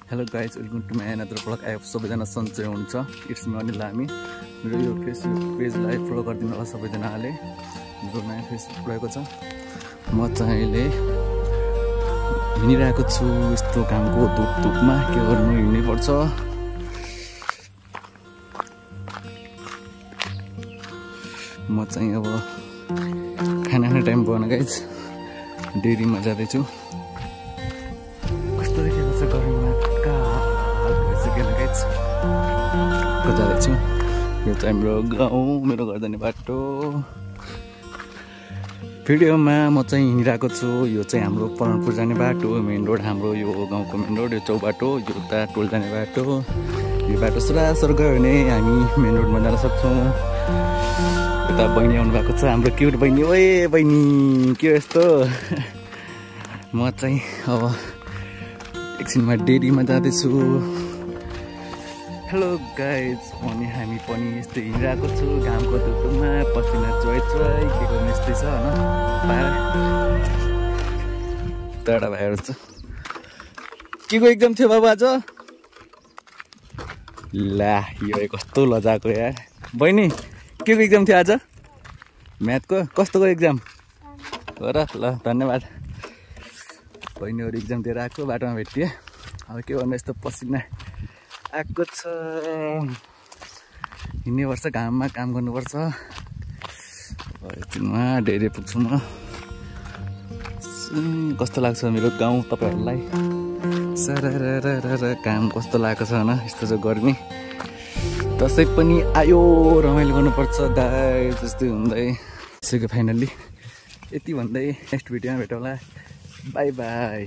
Hello guys, welcome to my another blog. I hope सबैजना सन्चै हुन्छ। It's me Anil Lami. मेरो यो फेसबुक पेजलाई फलो गरिदिनु होला सबैजनाले। मेरो नयाँ फेसबुक रहेको छ। म चाहिँ अहिले हिँडिरहेको छु यस्तो घामको धुपमा। के गर्नु, हिँड्नै पर्छ। म चाहिँ अब खाना खाने टाइम भएन गाइज, डेरीमा जाँदैछु। कस्तो देखेको छ गर्मीमा जाँदैछु। यो चाहिँ हाम्रो गाउँ, मेरो घर जाने बाटो। भिडियोमा म चाहिँ हिँडिरहेको छु। यो चाहिँ हाम्रो परणपुर जाने बाटो, मेन रोड हाम्रो, यो गाउँको मेन रोड, यो चौबाटो, यो उता टोल जाने बाटो। यो बाटो सरासर गयो भने हामी मेन रोडमा जान सक्छौँ। यता बहिनी आउनु भएको छ, हाम्रो क्युट बहिनी। ओए बहिनी, के हो यस्तो? म चाहिँ अब एकछिनमा डेरीमा जाँदैछु। हेलो गाइज, हामी पनि यस्तै हिँडिरहेको छु घामको धुपमा, पसिना चुहाइ के गर्नु यस्तै छ होइन। टाढा भाइहरू छ। के को एक्जाम थियो बाबु आज? ला, यो कस्तो लजाको यार। बहिनी, के को एक्जाम थियो आज? म्याथको? कस्तोको एक्जाम हो र? ल, धन्यवाद। बहिनीहरू एक्जाम दिएर आएको, बाटोमा भेटिए। अब के गर्नु, यस्तो पसिना आएको छ। हिँड्नै पर्छ, घाममा काम गर्नुपर्छ। एकछिनमा डेरी पुग्छु म। कस्तो लाग्छ मेरो गाउँ तपाईँहरूलाई? सारा काम कस्तो लागेको छ होइन, यस्तो छ गर्मी। दसैँ पनि आयो, रमाइलो गर्नुपर्छ गाइस। जस्तै हुँदै सक्यो फाइनल्ली। यति भन्दै नेक्स्ट भिडियोमा भेटौँला। By by.